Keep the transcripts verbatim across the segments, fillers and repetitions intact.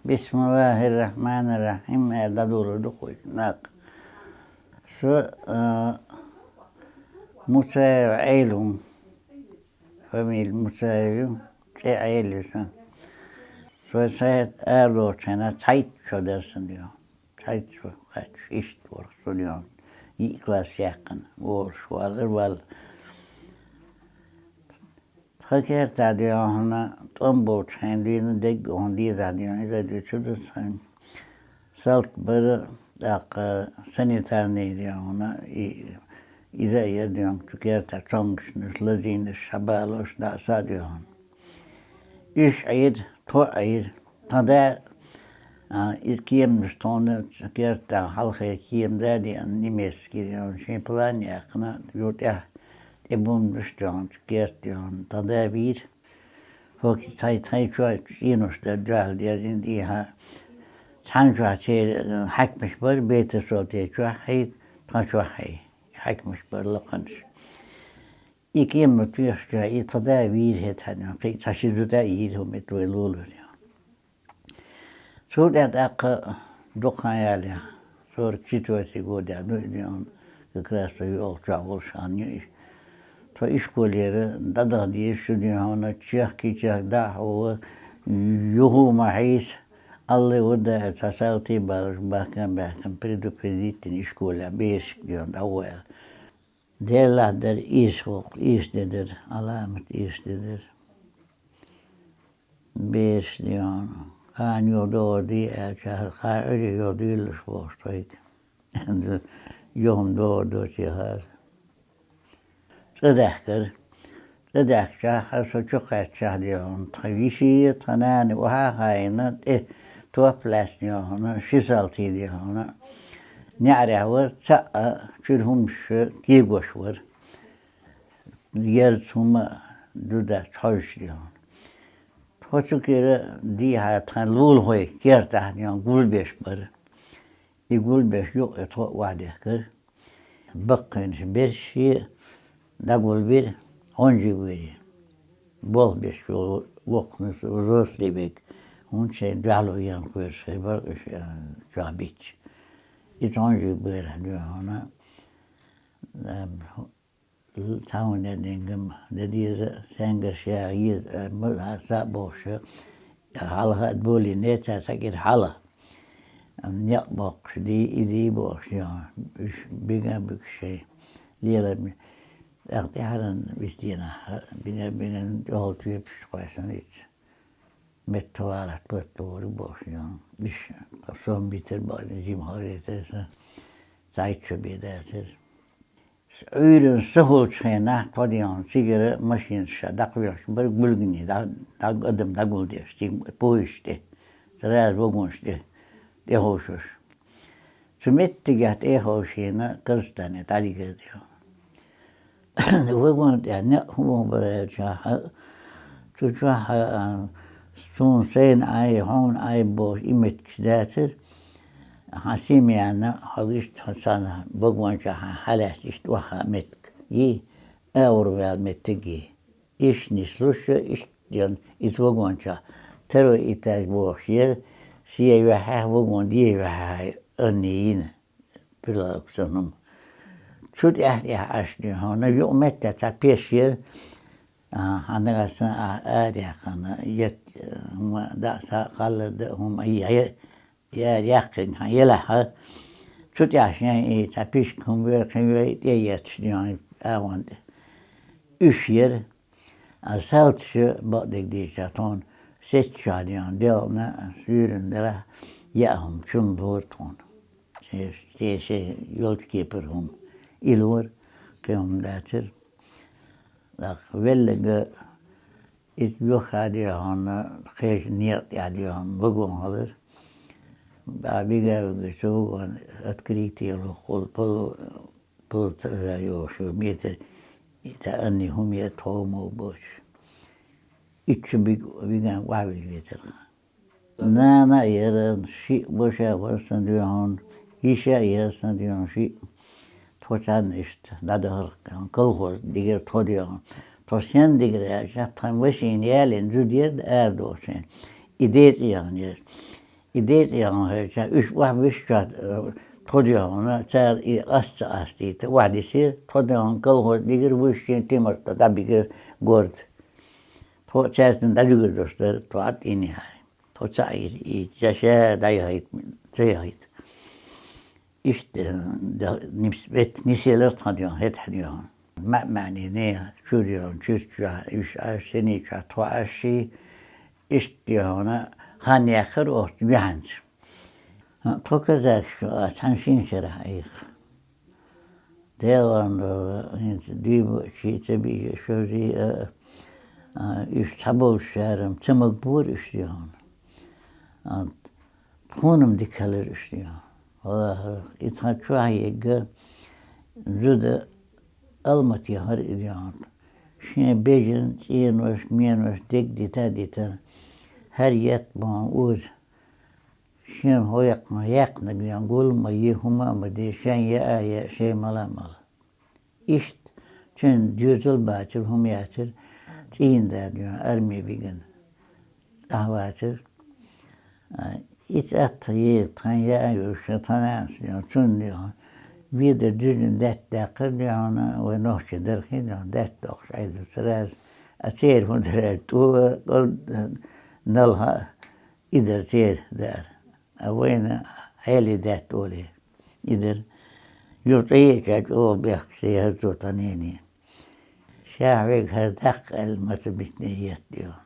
Бисмиллахир-рахманир-рахим, э, дӀадоло дукхуй накъ. Со, э, Муцаев Ӏелум, фамилия Муцаев ю, цӀе Ӏелиса. Со сайт арадолчхьана цхьайтта шо дара сан дегӀ. Цхьайтта шо кхаьчча, иштта вара со дегӀ. Йиъ класс яьккхина, волуш валар валла. Тхан керта дегӀ хьуна тӀом болчу хенна дийна дегга хьуна деза дегӀ, иза дуьйцу ду сан. Салт бара, тӀаккха санитарный дегӀ хьуна, и, иза а яра дегӀ, цу керта цомгушнаш, лазийнаш, шабалош, дӀаса дегӀ хьуна. Уьш Ӏийра, тхо Ӏийра. Тхан да, а, иза кеманаш тхуна керта хьалхе кема да деана, немецкий дегӀ хьуна, шен план яьккхина, ю тӀехь тӀе бумнаш дегӀ хьуна, цу керта дегӀ хьуна. Тхан да вийра. ХӀокху тхайн, тхайн чохь цӀенош дан дуьхьал дезина дийхьа. Цхьана чохь церан хьаькамаш бара, бетар сол те чохь хьайта, тхан чохь хьай. Хьаькамаш бара лакханаш. И кема туьйхча, и тхан да вийра хӀетахь, кхин цхьа ши зуда а йийра хӀума тӀе вай лулахь. Цул тӀаьхьа тӀаккха дукха хан ялехь, сорок четвёртый годехь ду и дегӀ хьуна, как раз со йоьалгӀачохь волуш хан ю и. Тхо ишколера дӀадаха дезаш ю дегӀ хьуна, чехка-чехка дӀа а хьуха, юха ма хьийса, алле вада аьлла, цхьа салтий балуш, баьхкина-баьхкина предупредить дина ишколехь берашка дегӀ хьуна дӀагӀо аьлла. Делахь дара, ийса воккху, ийса де дара, Ӏаламат ийса де дара. Бераш дегӀ хьуна, кхана юха догӀу де аьлча, кхана Ӏуьйре юха дуьйлалуш бохуш тхоьга. Юха-м догӀу доций хӀара. ЦӀа даьхкира. ЦӀа даьхкичахь, хьан со чу кхаьччахь дегӀ хьуна, тхан йиши, тхан нана охьа а хаийна, тӀе топ лаьцна дегӀ хьуна, ши салтий дегӀ хьуна. НеӀарехь вара, цхьаъ а чуьра хӀумаш кегош вара. Герз хӀума ду дац хьожуш дегӀ хьуна. Тхо цу кира дийхьа тхан лулахой кертахь дегӀ хьуна гулбеш бара. И гулбеш юкъа тхо а охьадехкира. Баккхийнаш берш шен дӀагулбира, Ӏонжий вуьйре. Болх беш волу воккханаш, взрослый век, хӀунда шайн дуьхьало ян кхоьруш хир бара уьш, а, чохь битташ. И Ӏонжий бара дегӀ хьуна, а, цхьа хӀума динга ма дан деза, сенгара ша еза, а, ма лаца а бохуш, хьалха а болийна, цара цхьа кӀира хьалха. Некъ боккхуш дий, и дий бохуш, уьш биган а буьгуш шайн лелам. ТӀаккха тӀаьхьаран вистийнахь, биган-биган тӀехула тоьпаш кхоьссина ица. Метта валат баттур бохуш, уьш сом битар бакъ, жима хьалретар сан, цхьайтта шо бен дацара. Ӏуьйранна са хуьлучу хенахь тхо дегӀ хьуна цигара машинаш ша дӀакхоьхьуш бара гулгане, дӀа-, дӀа-, адам дӀагулдеш, цига поездаш тӀе, сразу вагонаш тӀе, тӀеховшуш. Цу меттигехь тӀеховшийна Казахстане дӀадигира дегӀ хьуна. Вагон тӀехь некъ хӀун бара аьлчахь, цу чохь, а, суна сайна Ӏай, хьуна Ӏай бохуш и меттигаш дацара. Хьан семьяна хьо иштта хьо цхьана вагончохь хьан хьалаьцна иштта охьа меттиг йий, аур ваьлла меттиг йий. Иштта нислуш, иштта йолу, иза вагончохь второй этаж бохуш яра, сен юьххьехь вагон, ден юьххьехь анни йина, прилавок сан хӀума. Цу тӀехь-тӀехь Ӏаш дегӀ хьуна, юкъаметтехь цхьа пеш яра, а, хьан нагахь санна а, араяьккхина, етт, хӀума дӀа а, схьа а кхаллар дан а хӀума, а, е-, яра яьккхина хьан елахь а. Цу тӀехь шен и цхьа пишка хӀума вер, кхин вер, тӀе етташ дегӀ хьуна агӀон тӀе. Уьш яра, а салташа бакъдерг дийцича, тхуна сецчахь дегӀ хьуна делкъана, суьйранна делахь, яа хӀума чум лора тхуна. Те, те шайн йолчу кепара хӀума. И лора, кхин хӀума дацара. ТӀаккха велларг иза юьххьехь дегӀ хьуна, кхечу некъа тӀехь дегӀ хьуна вагон хилар. Биган а вигаш цу вагон открытый йолу, полу-, полутора йолуш ю метр, и тӀе анни хӀума яра, тхов ма боцуш. Итт шо биг-, биган охьавиллийтира. Нана а яра, шиъ ваша вара сан дегӀ хьуна, йиша а яра сан дегӀ хьуна шиъ. Тхо царна иштта дӀадахара, колхоз дигира тхо дегӀ хьуна. Тхо сенна дигира аьлча, тхан машина ялийна зуда яра арадохучу хенахь. И ден цӀе яхана яра. И децӀа яхана хӀаьта, уьш охьа вуьсча, э, тхо дехьана, цара и къаста ца къастийта, охьа дисира, тхо дехьана колхоз дигира, вуьшшин Тимарта дӀабигира горд. Тхо цаьрца дӀадуьгар дош дара, тхо Ӏад ини хьари. Тхо ца Ӏийра, и ца ша дӀаяхийта, ца яхийта. Иштта, э, да-, нимс-, вет нисъелар тхан дехьана, хӀетахь дехьана. МаӀ-маӀни нехан чу дехьана, чуьрчохь, уьш Ӏаш, синий чохь, тхо Ӏаш ший, иштта дехьана, хан яьккхира оцу юьхьанца. Тхо казакаш ю, а цхьана шина шарахь Ӏийха. Делан, э, хӀинца дуьйма а, ший ца бийша, шозий а, а, уьш цхьаболчара-м ца магабора уьш дехьана. А, тхуна-м дика хилира уьш дехьана. ВаллахӀи, и тхан чохь егга зуда Алмат яхара и дехьана. Шен бежан, цӀенош, менош дег дита а дита, хӀара етта бахьана оза. Шен хӀокхунах яьккхинарг дехьана гул а ма йи, хӀума а ма де, шен яа а яа, шен мала а мала. Иштта цуьнан доьзал бацара, хӀума яцара, цӀийнан да дехьана арме вигина цӀахь вацара. А, и цӀа тхан ера, тхан яа а йолуш, тхан нанас дехьана, цунна дехьана, ведар дуьзна даьтта даьккхира дехьана, вай нохчий дархий дехьана, даьтта доккхуш Ӏайдара сразу. А церан хӀун дара, тӀо а, кӀал а, налха а, и дара церан даар. А вайна хьелий даьтта олий. И дара. Юха цӀа еача чӀогӀа бехкаш дехьара цо тхан нене. Ша хьоьга хӀара даккха аьлла ма ца битинера етта дехьана.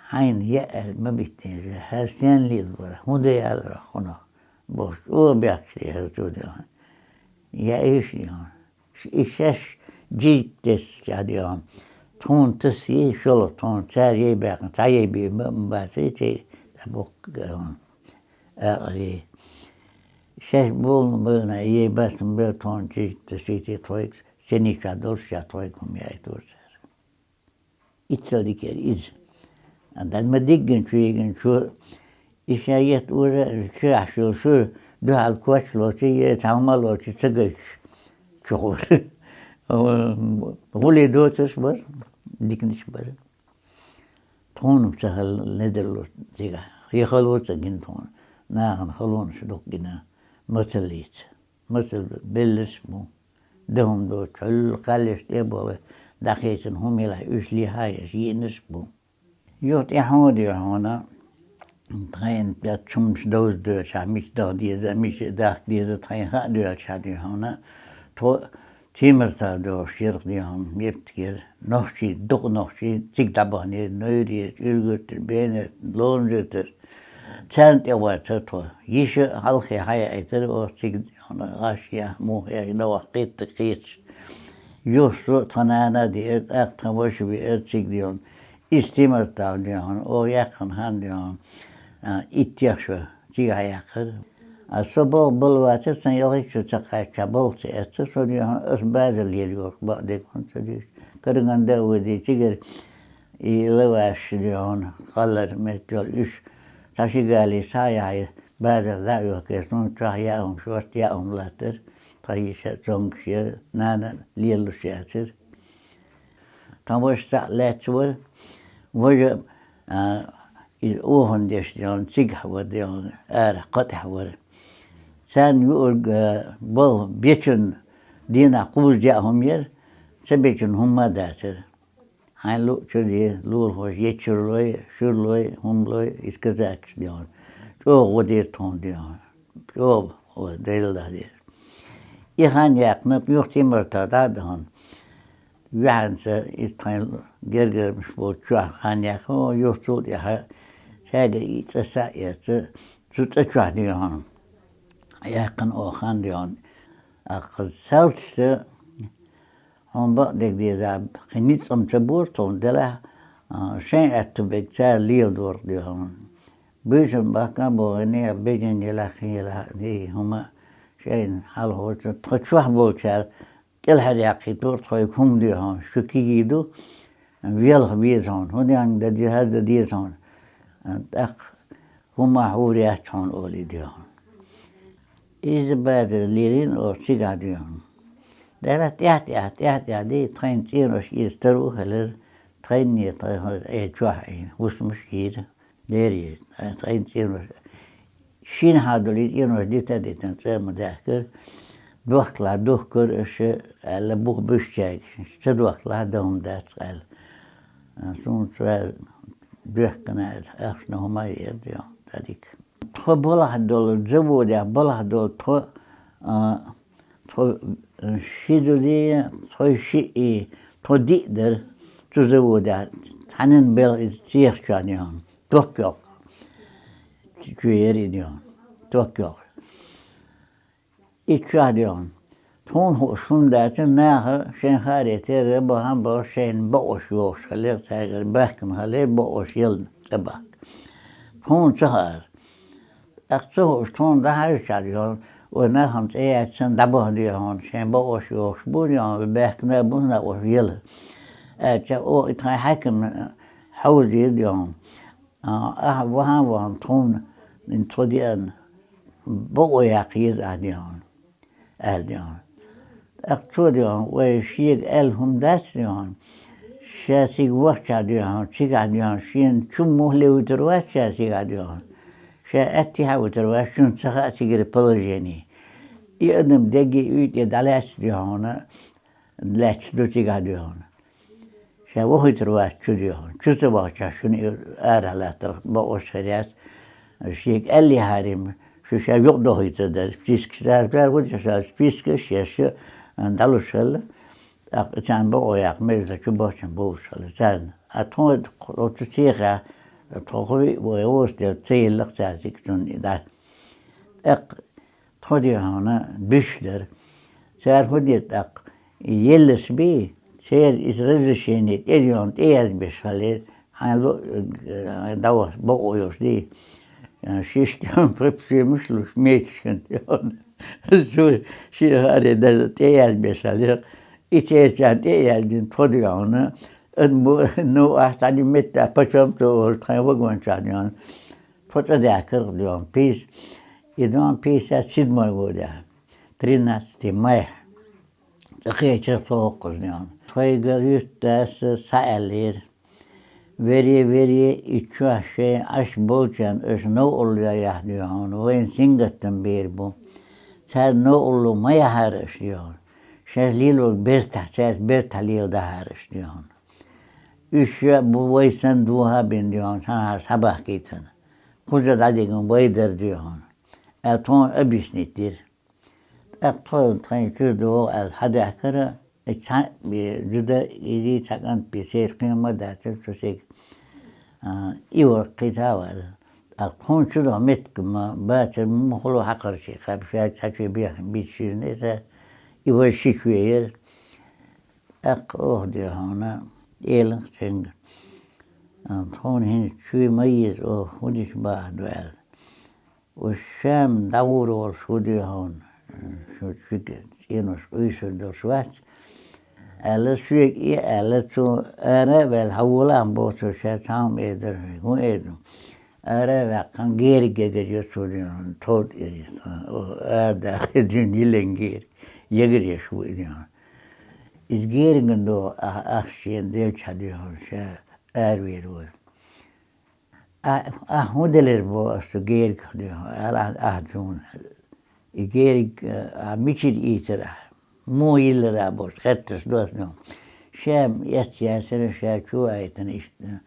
Хьайна яа аьлла ма битинера, хӀара стенна лелабора, хӀун дан аьлла хьуна, бохуш, чӀогӀа бехкаш дехьара цо дехьана. Яа уьш дехьана. И шаьш жижиг тесча дехьана. Тхуна тасий, шолгӀа тхуна, цара яй баьккхина, цхьа яй бе ма, ма баций, церан дӀабоккху дехьана. Акъарий. Шаьш болу ма белла, яй бац ма белла, тхуна жижиг тасийта, тхоьга синий чохь долуш, ша тхоьга хӀума яийтора цара. Иццал дика яра иза. Дан ма диггина чу йигина чу, и ша етта оза, чу ахь шуьла шуьра, дуьхьал коч лоций, е цхьа хӀума лоций, ца гайташ чу гӀура. ГӀуле доцурш бара, диканаш бара. Тхуна-м ца хилла недарло цигахь. Я хало ца гина тхуна. Нахана халонаш дукха гина. Мацаллица. Мацалла белларш а бу. Дан хӀума доцу, хьуьлла кхаьллаш тӀе а бохуш, дӀакхечина хӀума елахь, уьш лехьа а еш, йиънарш а бу. Юха тӀе хьо а дуьйхьуна, тхайна пец хӀуманаш довза доьлчахь, мича даха деза, мича дахка деза, тхайна хаа доьлчахь дуьйхьуна, тхо Тимартал дохуш яра-кх дуьйхьуна, меттигера, нохчий, дукха нохчий цига дӀабаханера, Нойрера, ЧӀуьргуьртара, Бенара, Ломзуьртара. Царна тӀе вацара тхо. Йиша а хьалхе хьаяийтара оха цига, гӀаш яхь, муха яхь, новкъа кхетта кхеташ. Юха со а, тхан нана а деара, тӀаккха тхан ваша веара цига дуьйхьуна. Иза Тимартал дуьйхьуна, оха яьккхина хан дуьйхьуна, а, итт шо цига хьаяьккхира. А со болх бала вацара, сан ялхитта шо ца кхаьчча, болх ца эцна, со дуьйхьуна, аса базар лелайора-кх, бакъдерг хӀунда ца дуьйцу. Караганда а вадий, цигара и лаваш дуьйхьуна, кхаллар меттиг йолу уьш, цхьа шигали схьа а яхьий, базар дӀа а йохкий, суна чохь яа хӀума шорта, яа хӀума латтара, тхан йиша а цомгуш яра, нана а лелалуш яцара. Тхан ваша цхьаъ лаьцна вара, важа, а, иза охана деш дехьуна, цигахь вара дехьуна, арахь кхо тӀехь вара. Царна юург, а, болу бечун дийнахь кхузза яа хӀума яра, ца бечун хӀумма а дацара. Хьайн луъ чу де, лулахоша ечуьрлой, шуьрлой, хӀумалой, иза казакаш дехьуна. ЧӀогӀа гӀо дира тхуна дехьуна. ЧӀогӀа гӀо, Делан дуьхьа дира. И хан яьккхина, юха Тимартал дӀа а дахана. Юьхьанца иза тхайн гергарамаш болчу чохь хан яьккхина, юха цул тӀаьхьа цаьргара и цӀа схьа а эцна, цу цӀа чохь дуьйхьуна. Яьккхина оха хан дуьйхьуна. Аккха салташца хьуна бакъдерг дезахь, кхин ницкъ-м ца бора тхуна делахь, а, шайн аьтту берг цара леладора-кх дуьйхьуна. Буьйсанна бахка а бохий, нехан бежана елахь, кхин елахь, дий, хӀума шайна хьалхоца, тхан чохь болчара кӀелхьаръяьккхийтора тхоьга хӀума дуьйхьуна, шу кегий ду, велха веза хьуна, хӀун дан деза, хӀара дан деза хьуна. ТӀаккха хӀума хьур яц хьуна олий дуьйхьуна. Иза базар лелийна оха цигахь дуьйхьуна. Делахь тӀаьхь-тӀаьхьа, тӀаьхь-тӀаьхьа дий, тхайна цӀенош иза таро а хилира, тхайна а, тхайна а, э, чохь Ӏийна, хӀусамаш а йийра, леррина, тхайна цӀенош. Шийна хьадолу и цӀенош дита а дитина, цӀа ма даьхкира. Дохкалахь духкура аша аьлла, бух буьсчаьрга, ца дохкалахь дан хӀума дац аьлла. Суна цара доьхкина аьлла, ахчана хӀума а яра, йо, тӀадика. Тхо балахь долу, заводехь балахь долу тхо, а, тхо, а, ши зуда, тхо шиъ, тхо диъ дара цу заводехь, цхьанна бел иза цехачохь, йо, ток йоккху. Чу яра и, йо, ток йоккху. И чохь, йо, тхуна хууш хӀума дац, наха шайн хааре терра бахьана бохуш, шайна бакъош йохуш хилира, цаьргара баьхкина хилира, бакъош елла цӀа бахка. Тхуна ца хаьара. ТӀаккха ца хууш, тхуна дӀахьаьжча, йо, вай нахана цӀе яьлча санна дӀабахана, йо, хьуна, шайн бакъош йохуш бу, йо, баьхкина а бу, накъош елла. Аьлча, о, и тхайн хьаькам хьовзийра, йо, а, ахьа вахана, вахана тхуна, тхо деана, бакъо яккха еза ахьа, йо, хьуна. Аьлла, дий хьуна. ТӀаккха цо, дий хьуна, вай шега аьлла хӀума дац, дий хьуна. Ша цига вахча, дий хьуна, цигахь, дий хьуна, шена чу муха левитар вац ша цигахь, дий хьуна. Ша аьттехьа витар вац, шуна ца хаьа цигара положение. И адам дегге уьйтӀе дӀалаьцна, дий хьуна, лаьтташ ду цигахь, дий хьуна. Ша вахийтар вац чу, дий хьуна. Чу ца вахча, шуна и арахь латтарх бакъош хир яц. Шега аьллий хьарим, шу ша юкъадохуьйтур дара. Спискаш цара, цара ву ша спискаш еш, дӀалуш хилла. ТӀаккха царна бакъо яккха, мелла чу бохчун бовлуш хилла царна. А тхо оцу цехьа, тхо хӀу вай гӀоста ца йиллакх цара цига цунна и дӀа. ТӀаккха тхо, дий хьуна, буьсуш дара. Цара хӀун дира тӀаккха? Еллаш бий, церан иза разрешение тӀе, дий хьуна, тӀеязбеш хилира. Хьайн ло-, э, дӀавахча бакъо йолуш дий? Э, шишта пепси муш луш, мечаш хинна, дий хьуна. Цо шен хааре дара тӀеязбеш хилира. И церан тӀе а яздина, тхо, дий хьуна, ну, ахьа цхьаьна метта почём-то олу тхайн вагончохь, дий хьуна. Тхо цӀа даьхкира, дий хьуна, пис-, и дон пятьдесят седьмой годехь, тринадцатый май. Цкъа кхечира тхо хӀокхуза, дий хьуна. Тхоьга юьртдас схьааьллера: «Вере, вере, и чохь шайн Ӏаш болчарна аша новкъарло яхь, дий хьуна, вайна сингаттам бер бу. Царна новкъарло ма яхьара аша, дий хьуна. Шаьш лелорг бертахь, цаьрца бертахь леладахьара аша, дий хьуна. Уьш а бу вай санна дохьа а бина, дий хьуна, цхьанхьара схьабахкийтина. Кхуза дӀадигна вай дара, дий хьуна», — аьлла, тхуна объяснить дира. ТӀаккха тхо тхайн чуьра догӀу аьлла, схьадаьхкира, и цхьаъ бен зуда, изий цхьа кӀант бен, церан кхин ма дацара цу сига. А, и вара кхин цхьа а ваьлла. ТӀаккха тхуна чу догӀу меттиг ма бацара, мухало хьакхарчий кхаба, ша цхьа чуьра бехна бича ширна иза, и важа ши чу яра. ТӀаккха оха, дий хьуна, элира цуьнга: «А, тхуна хӀинца чуьра ма еза оха, хӀун дича бахьа ду?» — аьлла. Уьш шаьш дӀагӀур волуш хӀу, дий хьуна, шу шуьга цӀенош къуьйсур долуш вац, аьлла, соьга и аьлла, цо ара а ваьлла, хьан волахь боху цо, ша цхьа хӀума эр дара хьоьга, хӀун эр ду? Ара а ваьккхина, герга ягар ю цо, дий хьуна, товт эр ю цо, о, ара даха дуьйна йиллина герга, ягар еш ву и, дий хьуна. Иза герга ду, а, ахча шена делча, дий хьуна, ша аравер вара. А, ахь хӀун делира боху ас цу гергах, дий хьуна, аьлла, ахь дуьйна. И герга, а, мичара ийцира ахь? Муха йиллира боху, хеттарш доцу, дий хьуна. Ша эцна яцара, ша чу а айтина иштта.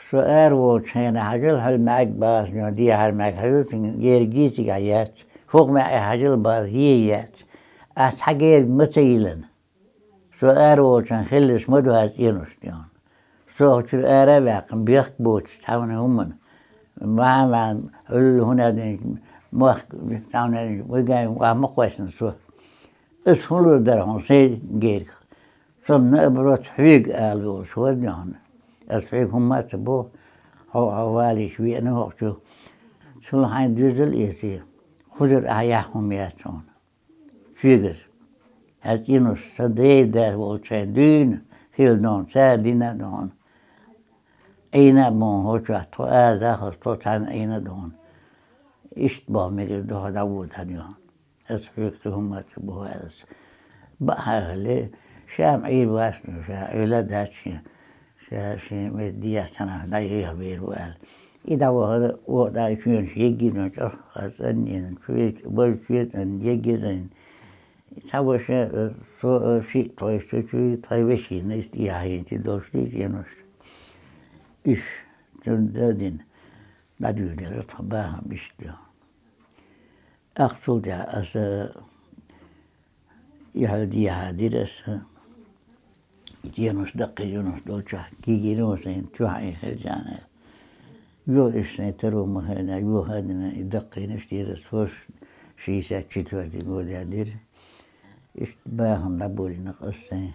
Со ара волчу хенахь хьажал, хьал маьӀиг бац, дий хьуна, дехьара маьӀиг хьажал, цуьнан герга йийцигахь яц. ХӀокху маьӀе хьажал бац, е яц. Ас цхьа герга ма ца йиллина. Со ара волчун хилларш ма ду хӀара цӀенош, дий хьуна. Со хӀокху чуьра ара а ваьккхина, бехк боцуш цхьана хӀуманна. Ма-, ма-, хьуьлла хӀун аьлла, мохк цхьана вигай, ма кхоьссина со. Ас хӀун лур дара хьуна сайн гергах? Со наоборот хьоьга ала волуш вара, дий хьуна. Ас хьоьга хӀумма а ца боху, хьо, хьо валийша веана хӀокху чу. Цул хьайн дуьзал эций, кхузара ахьа яхь хӀума яц хьуна. Соьгара. ХӀара цӀенош сан ден да волчу хенахь дуьйна хилла ду хьуна, цара дина а ду хьуна. Ӏийна а бу хьуна хӀокху чохь, тхо ара дахалц, тхо цхьаьна Ӏийна а ду хьуна. Иштта боху мегар ду хьо дӀаводахь, дий хьуна. Аса хьоьга кхин хӀумма а ца боху аьлла. Бакъахьа хилла, ша-м Ӏийр вац, ша Ӏуьйла а дац шен, ша шен метта дехьа цхьанхьа дӀаехавер ву аьлла. И дӀавахара, оха дӀа чуьнаш еггина чӀоагӀа цӀаннена, чуьйч-, бажа чуьйцӀанна еггизайна. Цхьа ваша, э, со, э, шиъ тхойша чу, тхай вешийна, иштта яхьийна долуш дийца енош. Уьш, цунна дадина, дӀадуьйладелира тхо бахам иштта. Ахцул тӀехь аса и хьал дехьа дира аса, и тенуш даккхийчунуш долчохь кигийна ву сайн чохь и хьелчахьана. Юха иштта сайн таро ма хилла, юха а дина и даккхийнаш дира аса, хӀорш шестьдесят четвёртый года дира. Иштта бахам дӀаболийнарг аса сайн.